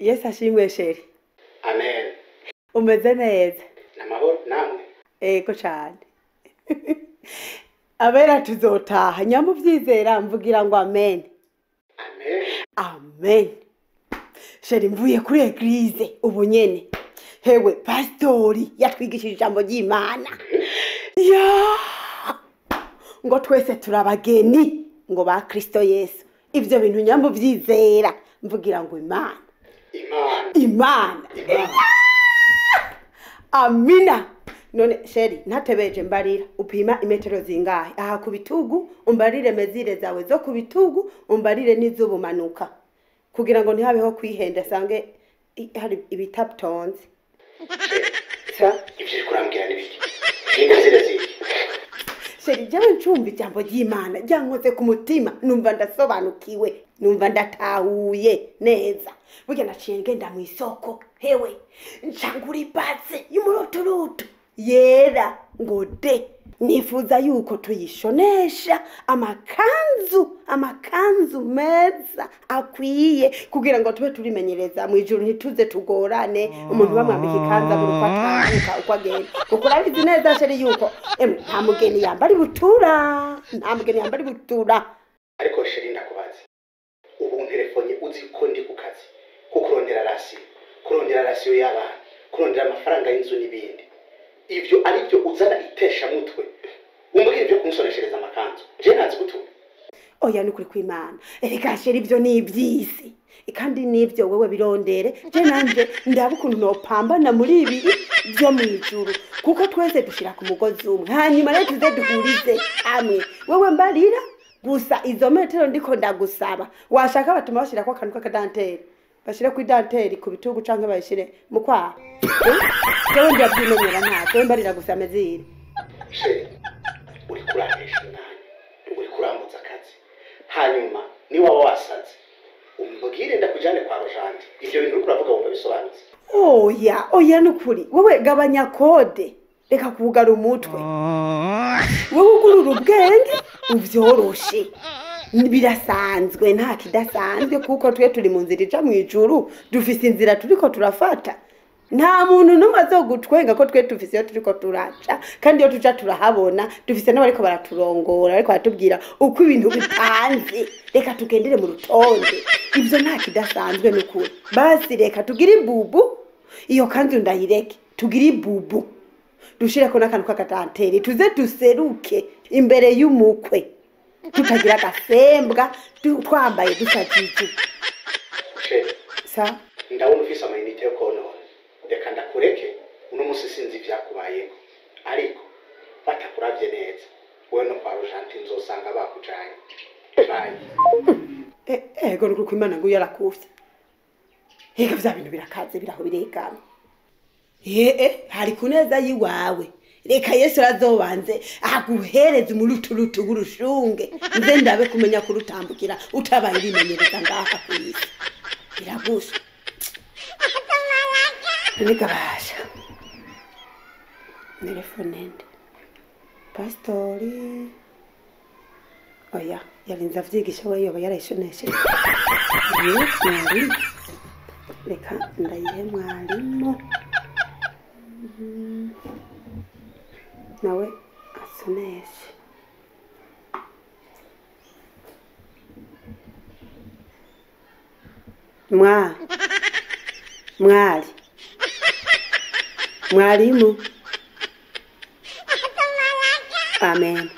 Yesu ashimwe chéri. Amen. Umeze neza? Namahoro, namwe? Ego cane. Abera tuzotaha nyamuvyizera mvugira ngo amen. Amen. Amen. Chéri, mvuye kuri église ubu nyene. Hewe, pastori yatwigishije ijambo ry'Imana. Ya! Ngo twese turabageni ngo ba Kristo Yesu. Ivyo bintu nyamuvyizera mvugira ngo Imana. Imana. Imana. Imana. Amina. None chéri, ntatebeje, mbarira upima imetero zingahe aha ku bitugu, umbarire mesure zawe zo ku bitugu, umbarire n'iz'ubumanuka kugira ngo ntihabeho kwihenda sange hari ibitatonze. Sa? Ivyo uriko urambwira ni biki? Ni mesure ziki? Chéri, jewe ncumva ijambo ry'Imana ryankoze ku mutima, numva ndasobanukiwe, numva ndatahuye neza. Burya naciye ngenda mu isoko, hewe, ncangura ibaze y'umuruturutu yera ngo de. Nifuza yuko tuyishonesha amakanzu, amakanzu meza akwiye kugira ngo tube turimenyereza mu ijuru, ntituze tugorane umuntu bamwambika ikanzu abura uko atambuka, uko agenda, kuko urabizi neza chéri yuko emwe nta mugeni yambara ibutura, nta mugeni yambara ibutura. Ariko chéri, ndakubaza, ubu unterefonye uzi ko ndi ku kazi ko kurondera ration, kurondera ration y'abana, kurondera amafaranga y'inzu n'ibindi. Ivyo ari byo uzana iteshamutwe umbwira ibyo kunsoreshereza amakanzu? Je ntazi gutura. Oya, ni ukuri kw'Imana. Erega chéri, ibyo ni iby'isi kandi n'ibyo wewe birondere, je nanje ndaba ukuntu nopambana muri ibi byo mu ijuru, kuko twese dushira ku mugozi umwe. Hanyuma rero tuze duhurize hamwe. Wewe mbarira gusa izo metero ndiko ndagusaba. Washaka batuma bashirako akantu k'aka dentelle, bashire kuri dentelle ku bitugu canke bayishire mu kwaha. Jewe ndavyimenyera ntacyo, wewe mbarira gusa mesure. Chéri, uriko urantesha umwanya, uriko urambutsa akazi. Hanyuma niwaba wasaze umbwire ndakujane kwa Rojandi. Ivyo bintu uriko uravuga wumva bisobanutse? Oya, oya, nukuri wewe gabanya code, reka kugara umutwe. Wowe ugurura ubwenge uvyoroshe, birasanzwe, nta kidasanzwe, kuko twe turi mu nzira ija mu ijuru, dufise inzira turiko turafata. Nta muntu n'umwe azogutwenga ko twe dufise iyo turiko turaca, kandi iyo tuja turahabona, dufise n'abariko baraturongora, bariko baratubwira uko ibintu bipanze. Reka tugendere mu rutonde, ivyo nta kidasanzwe nukuri. Basi reka tugire ibubu, iyo kanzu ndayireke, tugire ibubu, dushireko n'akantu k'aka dentelle, tuze duseruke imbere y'umukwe tutagira agasembwa, twambaye dusajije. Chéri, Sa? ndabona ufise ama unités yo konona. Reka ndakureke. Uno musi sinzi ivyakubayeko, ariko batakuravye neza wewe no kwa Rojanti nzosanga bakujanye. Bye. Ego, nukuri kw'Imana ngo yarakufye. Ega vya bintu birakaze, biraho biregamye. Ee, hari ku neza yiwawe. Reka Yesu azobanze aguhereze umuruturutu w'urushunge, nze ndabe kumenya kurutambukira utabaye urimenyereza ngaha kw'isi. Biragusha nigabasha. Telefone nde? Pastori? Oya, yarinze avyigisha, we yoba yarayishonesheje. Ye mwarimu, reka ndayihe mwarimu nawe asoneshe. Mwa mwari mwarimu, amen.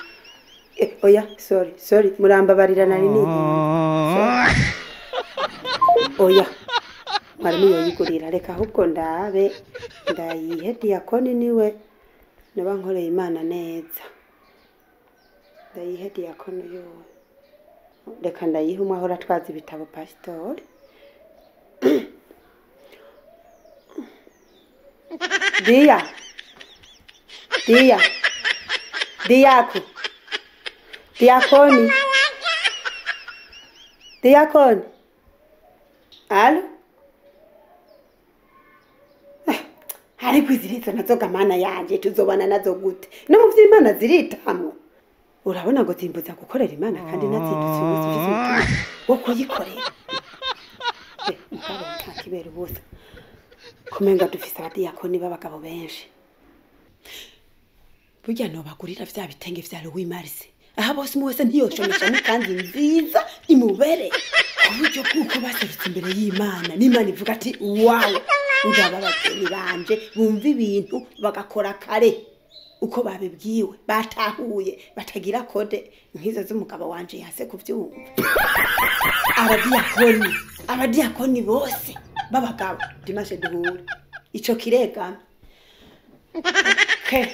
Oya, sorry, sorry, murambabarira, nari nihenze. Oya, mwarimu yoyigurira. Reka ahubwo ndabe ndayihe diyakoni, niwe naba nkoreye Imana neza. Ndayihe diyakoni yowe, reka ndayihe umwe ahora atwaza ibitabo, pasitori. Diya, diya, diyaku, diyakoni, diyakoni, allô. Ariko izi nazo gamana yanje tuzobana nazo gute? No mu vy'Imana ziritamwo. Urabona ngo zimbuza gukorera Imana kandi nazindutse umunsi mfise umutima wo kuyikorera. Mugabo nta kibera ubusa, kumenga dufise abadiyakoni b'abagabo benshi. Burya nobagurira vya bitenge vya Louis Mars, aha bose umwe wese ntiyoshomesha n'ikanzu nziza imubere, ku buryo bw'uko baserutse imbere y'Imana, n'Imana ivuga ati: "Wawe ngaba abageni banje bumva ibintu bagakora kare uko babibwiwe, batahuye, batagira code nk'izo z'umugabo wanje yase kuvyumva." Abadiyakoni bose b'abagabo, dimanche duhure ico kiregama. Okay.